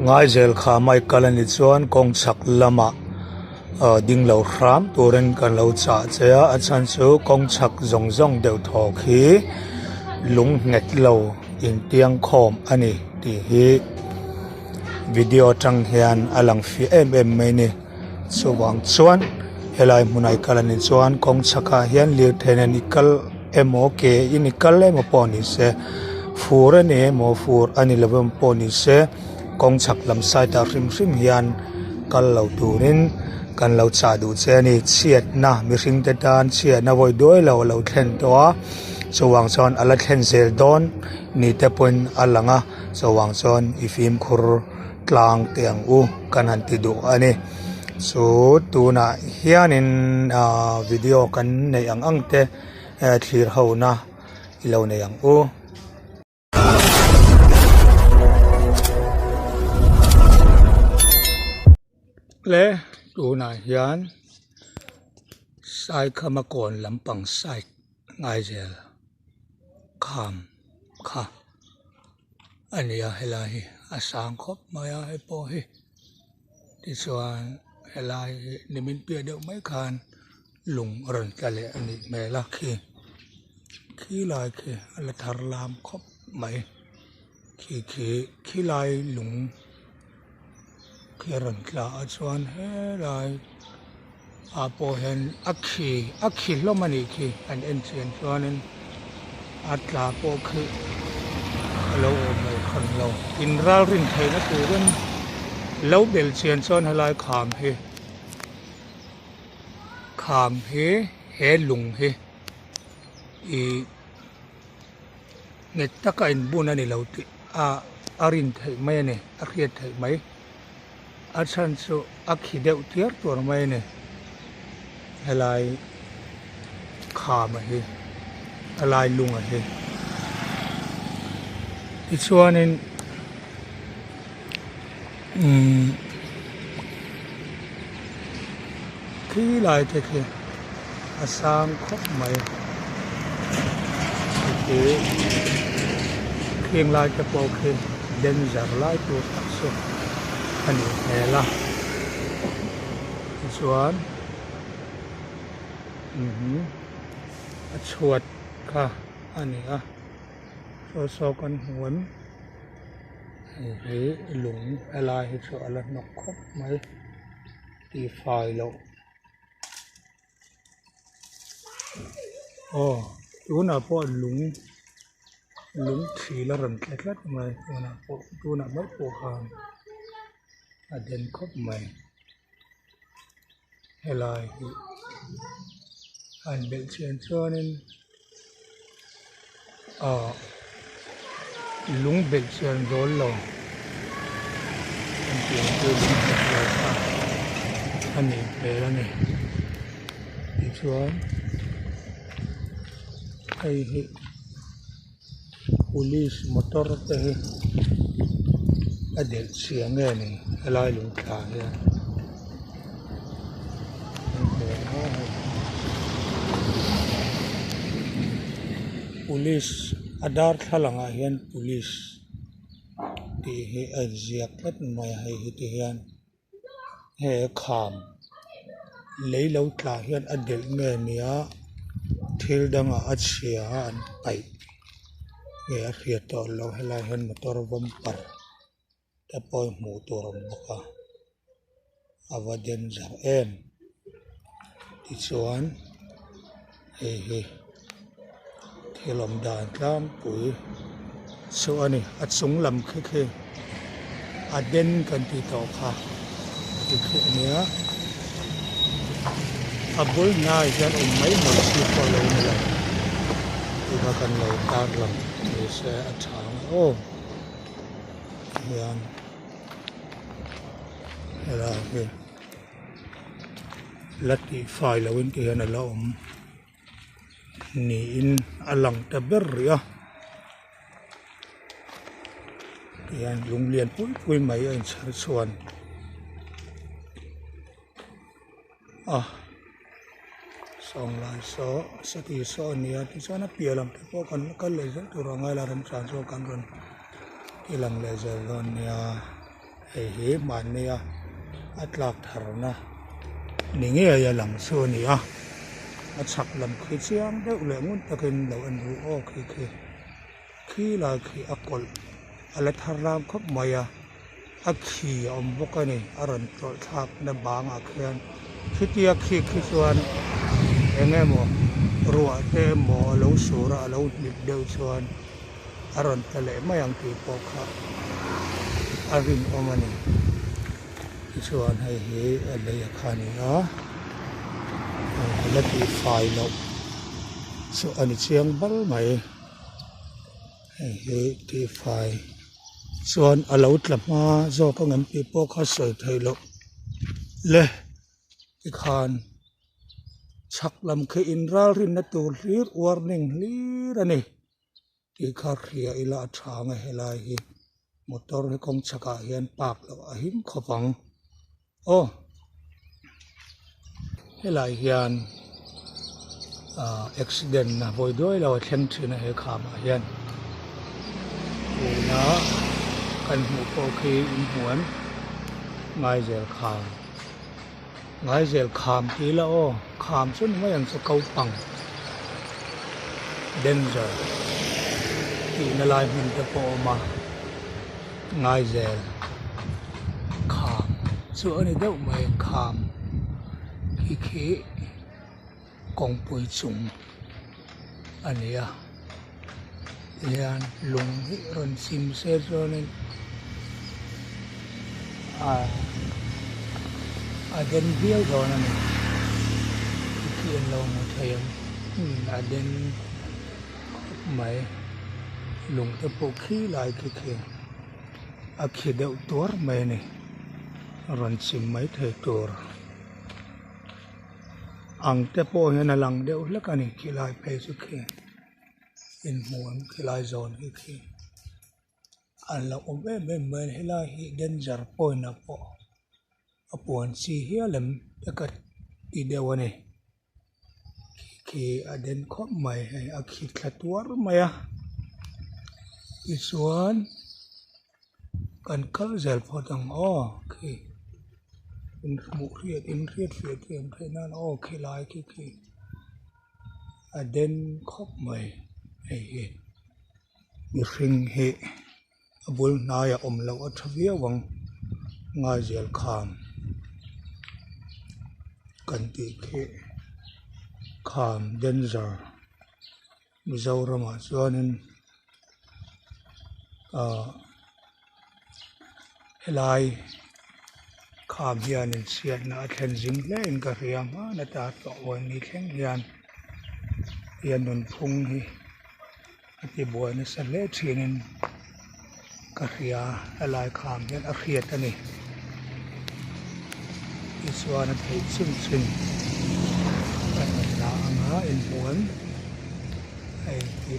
Ngaizel kha mai kal a nih chuan kawng chhak lamah ah ding lo hram turin kan lo chah che a a chhan chu kawng chhak zawng zawng deuh thaw khi lung nghet lo intiang khawm a ni tih hi video atang hian a lang fiah em em mai a ni chuvang chuan helai hmunah i kal a nih chuan kawng chhakah hian lirthei nen i kal emaw ke in i kal emaw pawh ni se fur a ni emaw fur a ni lo emaw pawh ni se kawng chhak lam side ah hrim hrim hian kal lo turin kan lo chah duh che a ni chhiatna mihring te tan chhiatna vawi duai lo a lo thlen tawh a chuvang chuan a la thlen zel dawn ni te pawhin a lang a chuvang chuan i fimkhur tlang teh ang u kan han ti duh a ni chu tunah hianin ahh video kan neih ang ang te thlir ho na i lo nei ang u. Le tunah hian Saikhama kawn lampang side Ngaizel kham kha a ni a helai hi a sang khawp mai a hei pawh hi tichuan helai hi nimin piah deuh mai khan lung a rawn tla leh a nih hmel a khi khi lai khi a la thar lam khawp mai khi khi khilai lung khi a rawn tla a chuan helai ah pawh hian a khi a khi hlawm a nih khi an en chian chuanin a tla pawh khi a lo awm lo hran lo in ralrin theihna turin lo bel chian chuan helai kham hi kham hi he lung hi ih nghet taka inbun a ni lo tih a a rin theih mai a ni a hriat theih mai. A chhan chu a khi deuh tiar tuar mai a ni helai kham a hi helai lung a hi tichuanin umm khi lai te khi a sang khawp mai khi khing lai te pawh khi danger lai tur tak chu a nih hmel a tichuan umm a chhuat kha a ni a saw saw kan hmu em hei hi lung helai hi chu a la hnawk khawp mai tih fai loh. Aw tunah pawh lung lung thil a rawn tla tlat mai tunah pawh tunah mai pawh khan a den khawp mai helai hi han belh chian chuanin ah lung belh chian dawl lo an tih ang chu lung nghet lo kha a nih hmel a ni tichuan hei hi police motor te hi a delh chhia nge ni helai lung thla hian. Police a darthlalang ah hian police tih hi a inziak tlat mai a hei hi ti hian he kham lei lo tla hian a delh nge nia thil dangah a chhia a an paih nge a hriat tawh loh helai hian motor bumper te pawh hmuh tur a awm bawk a a va danger em tichuan hei hi thil awm dan tlangpui chu a ni a chung lam khi khi a den kan tih tawh kha ti khi a nia a bul hnaiah hian awm mai mai chi pawh a lo ni lo tih kha kan lo tarlang ni se a tha ang aw. Hian helai hi la tih fai loh in tihian a la awm niin a lang ta ber rih a tihian lung lian pui pui mai a inchher chhuan a sawng lai saw sati saw a ni a tichuan a piah lam te pawh kan la kal leh zel tur a ngai lo a remchang chu kan rawn ti lang leh zel dawn nia. Hei hi hmannia a tlak tharna ni ngei a lang chu a ni a, a chhak lam khi chiang deuh leh ngun takin lo en ru aw khi khi khi lai khi a kawlh a la thar lam khawp mai a, a khi a awm bawk a ni a rawn tawlh thlak na bangah khian khitia khi khi chuan eng emaw ruah te emaw a lo sur a a lo hnip deuh chuan. a rawn tla leh mai ang tih pawh kha a rinawm a ni tichuan hei hi a lei a kha a ni a a la tih fai loh chu a ni chiang bal mai hei hi tih fai chuan a lo tla hma zawk ang em tih pawh kha sawi theih loh le tikhan. Chhak lam khi inralrinna tur hlir warning hlir a ni tih kha hria ila a tha ang e helai hi motor hi kawng chhakah hian park loh a him khawp ang aw helai hian ah accident a vawi duai lo a thleng thin a he khamah hian tuna kan hmuh pawh khi inhmuan ngaizel kham. Ngaizel kham tih ila aw, kham chu ni mai ang chu ko pang danger tihna lai hmun te pawh a awm a, Ngaizel kham chu a ni deuh mai kham khi khi kawngpui chung a ni a tihian lung hi rawn chim se chuanin ah a den viau dawn a ni khi an lo hmu thei ang a den khawp mai lung te pawh khi lai khi khi a khi deuh tuar mai a ni rawn chim mai thei tur. Ang te pawh hian a lang deuh hlek a ni khilai phei chu khi inhmuh ang khilai zawn hi khi a la awm em em mai a ni helai hi danger point ah pawh a puan chi hial em te ka ti deuh a ni khi a den khawp mai hei a khi thla tuar mai a tichuan. Kan kal zel phawt ang aw khi in hmuh hriat in hriat fiah thiam theih nan aw khilai khi khi a den khawp mai hei hi mihring hi a bul hnaiah awm loh a tha viau ang ngaizel kham kan tih khi kham danger. Mizoramah chuanin ahh helai kham hianin chhiatna a thlen zing hle in ka hria hman ata tawh awlni thleng hian hian nunphung hi a ti buai nasa hle thinin ka hria helai kham hian a hriat a ni tichuan a theih chin chin kan rawn la ang a inhmuan hei hi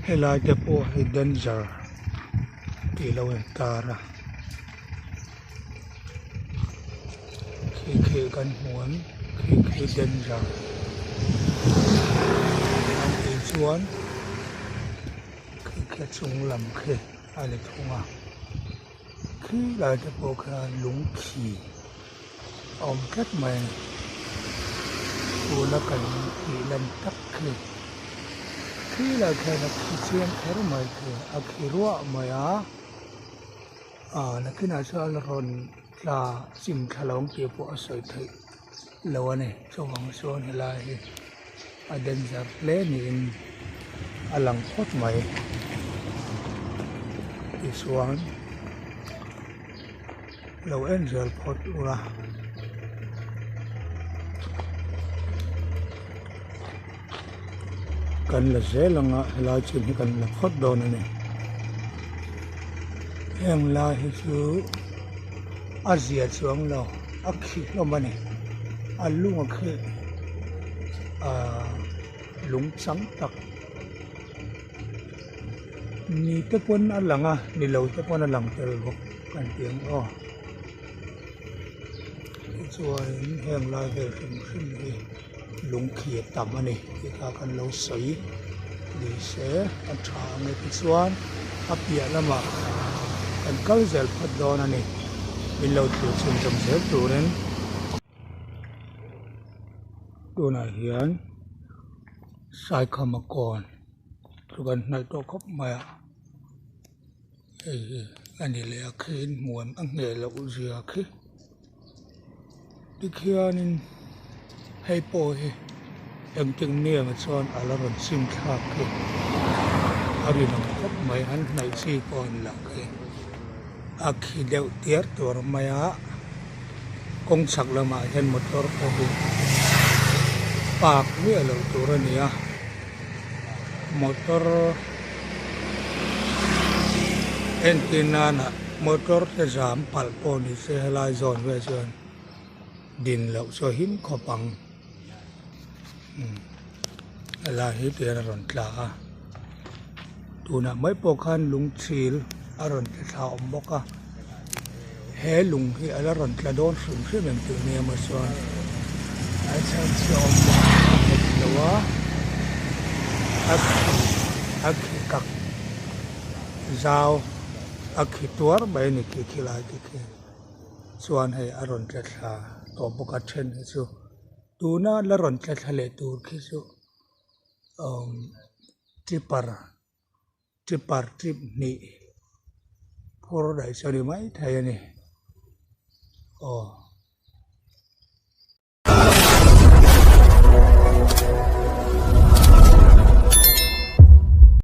helai te pawh hi danger tih lo intar a khi khi kan hmu ang khi khi danger an tih chuan khi khi a chung lam khi a ni thung a khi lai te pawh khian lung khi a awm tlat mai a ni tuna kan tih lan tak khi khi lai khian a khi chiang kher mai khi a khi ruah mai a. Ah nakinah chuan rawn tla chim thla lo ang tih pawh a sawi theih lo a ni chuvang chuan helai hi a danger hle niin a lang phawt mai tichuan lo en zel phawt ula. Kan la zel ang a helai chin hi kan la phawt dawn a ni heng lai hi chu a zia chuang lo a khi hlawm a ni a lung a khi ahh lung chang tak ni te pawn a lang a ni lo te pawn a lang tel bawk kan ti ang aw tichuanin heng lai vel hrim hrim hi. Lungthi a tam a ni tih kha kan lo sawi ni se a tha ang e tichuan A piah lamah kan kal zel phawt dawn a ni. Min lo thlir chhunzawm zel turin tunah hian Saikhama kawn chu kan hnaih tawh khawp mai a. Hei hi a ni leh a khi inhmuan a ngheh loh zia khi tikhianin hei pawh hi engtin nge maw chuan a la rawn chim thlak khi a rinawm khawp mai an hnaih chi pawh a ni lo khi a khi deuh tiar tuar mai a kawng chhak lamah hian motor pawh hi park miah loh tur a ni a motor entir nana motor te zam palh pawh ni se helai zawn vel chuan din loh chu a him khawp ang umm helai hi tihian a rawn tla a tunah mai pawh khan lungchhil a rawn tla thla awm bawk a he lung hi a la rawn tla dawn hrim hrim em tih nia maw chuan a chhan chu a awm dan a nghet lo a a khi a khi kak zau a khi tuar mai a ni khi khi lai te khi chuan hei a rawn tla thla tawh bawk a then hi chu tuna la rawn tla thla leh tur khi chu umm tipper Tipper trip hnih phur daih chu a ni maithei a ni aw.